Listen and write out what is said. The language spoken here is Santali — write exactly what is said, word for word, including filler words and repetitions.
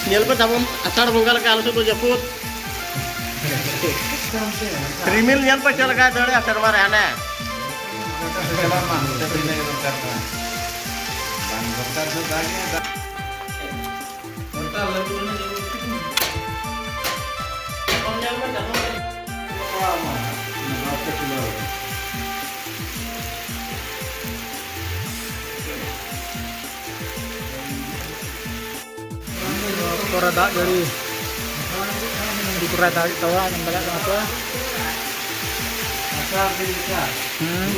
ᱧᱮᱞ ᱯᱮ ᱛᱟᱵᱚᱱ, ᱟᱥᱟᱲ ᱵᱚᱸᱜᱟ ᱞᱮᱠᱟ ᱟᱞᱮ ᱥᱮᱫ ᱫᱚ ᱡᱟᱹᱯᱩᱫ᱾ ᱨᱤᱢᱤᱞ ᱧᱮᱞ ᱯᱮ ᱪᱮᱫ ᱞᱮᱠᱟᱭ ᱫᱟᱹᱲᱮᱜᱼᱟ ᱥᱮᱨᱢᱟ ᱨᱮ ᱦᱟᱱᱮ᱾ ᱠᱚᱨᱮ ᱫᱟᱜ ᱡᱟᱹᱲᱤ ᱟᱹᱰᱤ ᱠᱚᱨᱮ ᱫᱟᱜ ᱛᱟᱵᱚᱱᱟ, ᱧᱮᱞ ᱫᱟᱲᱮᱭᱟᱜ ᱠᱟᱱᱟ ᱯᱮ᱾ ᱦᱩᱸ᱾